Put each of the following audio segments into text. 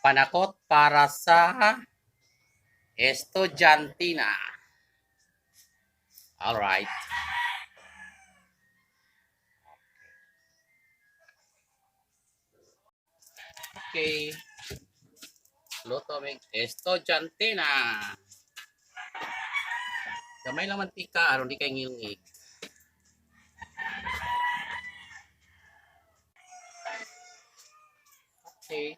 Panakot para sa Estudiantina. Alright. Okay. Luto mig Estudiantina. Gamay lang mantika aron di kay ngilngig. Okay.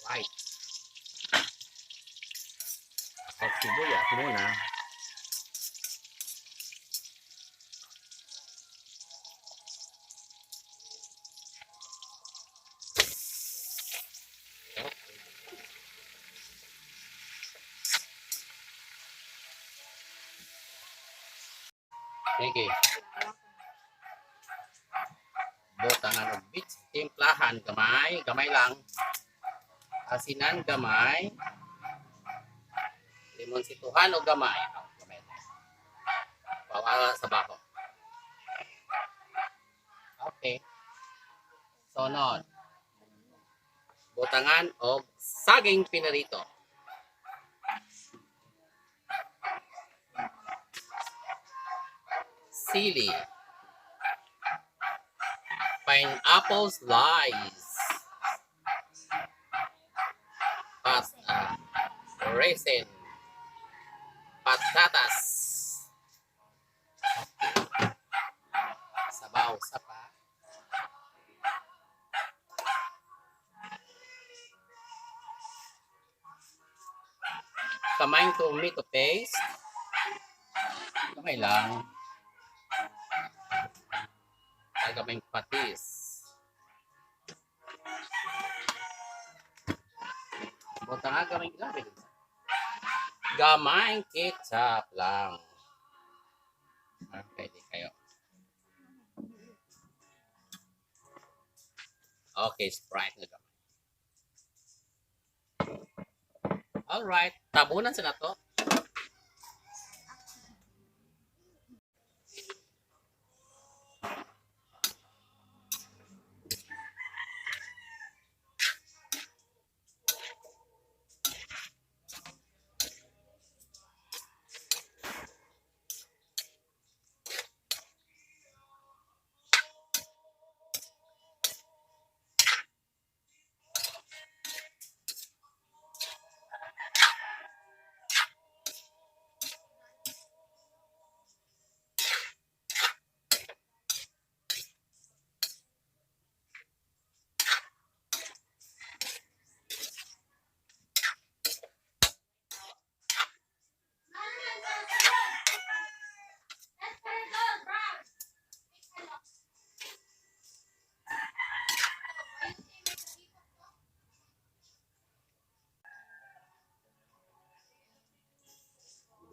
Right. At sibuyas muna. Sige. Butangan og beach. Timplahan gamay, gamay lang. Asinan gamay. Limonsituhan o gamay. Oh, gamay lang. Pawala sa bako. Okay. Sunod. Butangan og saging pinarito. Sili. Pineapple slice. Pasta. Raisin. Patatas. Okay. Sabaw sa pa. Kamayng tomato paste. Kamay lang. Ay, kamayng patis. Butang nga gamay grabe. Gamay ketchup lang. Okay, di kayo. Okay, Sprite na gamay. Alright, tabunan sa nato.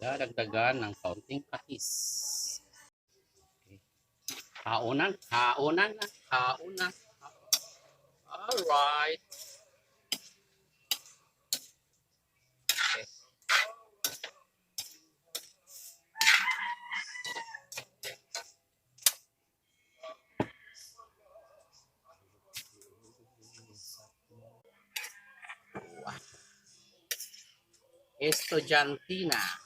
Dadagdagan ng kaunting patis. Okay. Kaunan, kaunan na, kaunan. Alright. Okay. Wow. Estudiantina.